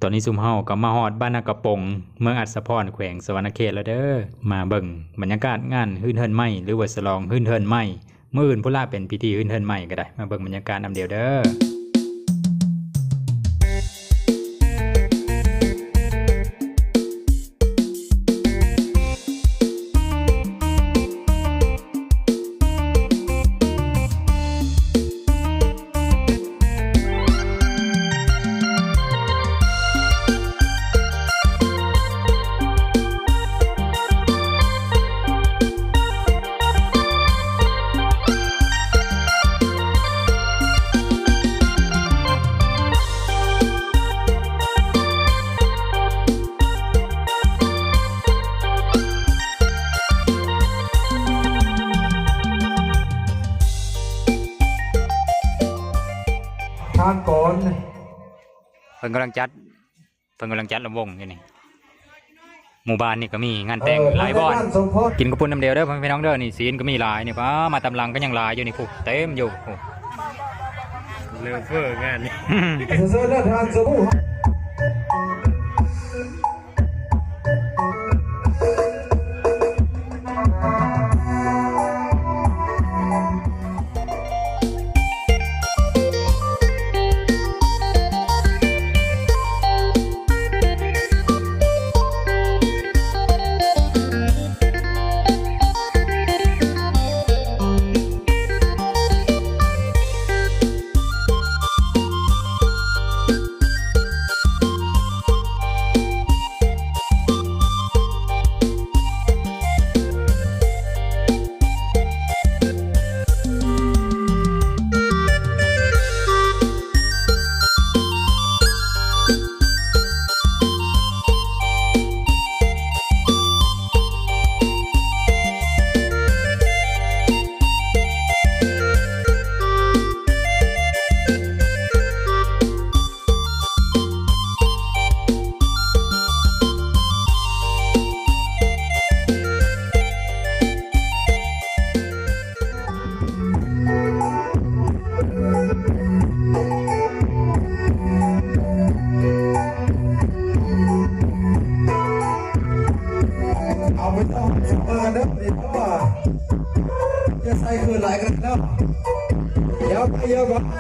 ຕອນນີ້ຊຸມເຮົາກໍມາຮອດບ້ານນາກະປົງ ເມືອງອັດສະພອນ ແຂວງສະຫວັນນະເຂດແລ້ວເດີ. ມາເບິ່ງບັນຍາກາດງານຮືນເຮືອນໃໝ່ ຫຼືວ່າສະຫຼອງຮືນເຮືອນໃໝ່. ມື້ອື່ນພຸ້ນລະເປັນພິທີຮືນເຮືອນໃໝ່ກໍໄດ້. ມາເບິ່ງບັນຍາກາດນຳດຽວເດີ. ທາງກ່ອນ ເພິ່ນກຳລັງຈັດ ເພິ່ນກຳລັງຈັດລຳວົງຢູ່ນີ້. ໝູ່ບ້ານນີ້ກໍມີງານແຕ່ງ ເອີ ຫຼາຍບ່ອນ. ກິນເຂົ້າປຸ້ນນຳດຽວເດີ ພໍ່ແມ່ພີ່ນ້ອງເດີ. ນີ້ ຊີ້ນກໍມີຫຼາຍນີ້. ປ້າ ມາຕາມຫຼັງກໍຍັງຫຼາຍຢູ່ນີ້. ພຸ້ນ ເຕັມຢູ່ ພຸ້ນ ເລີເຟີງານນີ້. ເຊີນເດີທ່ານສະບູ. ເອົາໄປຕ້ອງເບິ່ງກັນເດີ ເພາະວ່າຈະໃສ່ຄືນຫຼາຍກັນເນາະ. ຢາວໄປ ຢາວໄປ.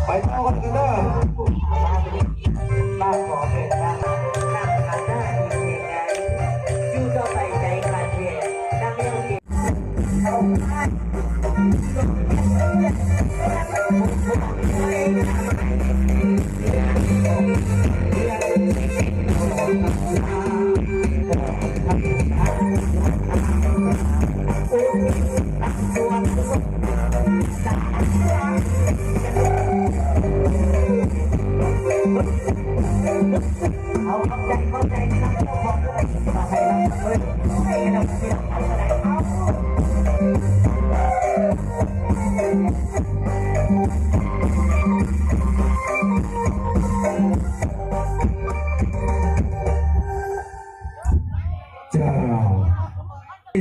ໄປຕໍ່ກັນເດີ ບາງບໍ່ເປັນບາງ ນັກການດ້ານເຫດໃດ ຢູ່ຕໍ່ໄປໃຈຂາດແຂນ ນັກເລວເກເຈົ້າ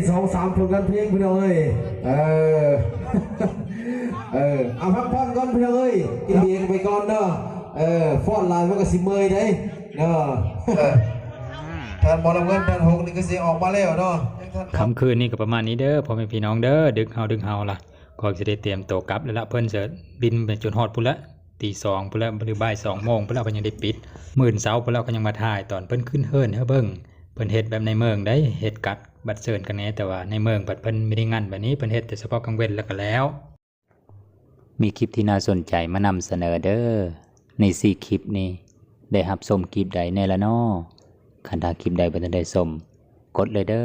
ສອງສາມຜົນງານເພງພີ່ນ້ອງເອີຍ ເອີ ເອີ ເອົາພັກຜ່ອນກ່ອນພີ່ນ້ອງເອີຍ ກິນເບຍກັນໄປກ່ອນເນາະ ເອີ ຟ້ອນຫຼາຍມັນກໍຊິເມື່ອຍເດ້ເນາະ ເອີ ທ່ານໝໍລຳເງິນ ທ່ານຫົກນີ້ກໍຊິອອກມາແລ້ວເນາະ ຄ່ຳຄືນນີ້ກໍປະມານນີ້ເດີພໍ່ແມ່ພີ່ນ້ອງເດີ ດຶກເຮົາ ດຶກເຮົາລະ ກໍຊິໄດ້ຕຽມໂຕກັບແລ້ວລະ ເພິ່ນຈະບິນໄປຈົນຮອດພຸ້ນລະ ຕີສອງພຸ້ນລະ ຫຼືບ່າຍສອງໂມງພຸ້ນລະ ເພິ່ນຍັງໄດ້ປິດ ມື້ເຊົ້າພຸ້ນລະ ກໍຍັງມາຖ່າຍຕອນເພິ່ນຂຶ້ນເຫີນໃຫ້ເບິ່ງ ເພິ່ນເຮັດແບບໃນເມືອງໃດ ເຮັດກັດບັດເຊີນກັນແດ່ ແຕ່ວ່າໃນເມືອງພັດເພິ່ນມີແຕ່ງານແບບນີ້ ເພິ່ນເຮັດແຕ່ສະເພາະກາງເວັນແລ້ວກໍແລ້ວ. ມີຄລິບທີ່ໜ້າສົນໃຈມານຳສະເໜີເດີ ໃນສີ່ຄລິບນີ້ ໄດ້ຮັບຊົມຄລິບໃດແດ່ລະນໍ? ຄັນຖ້າຄລິບໃດບໍ່ທັນໄດ້ຊົມ ກົດເລີຍເດີ.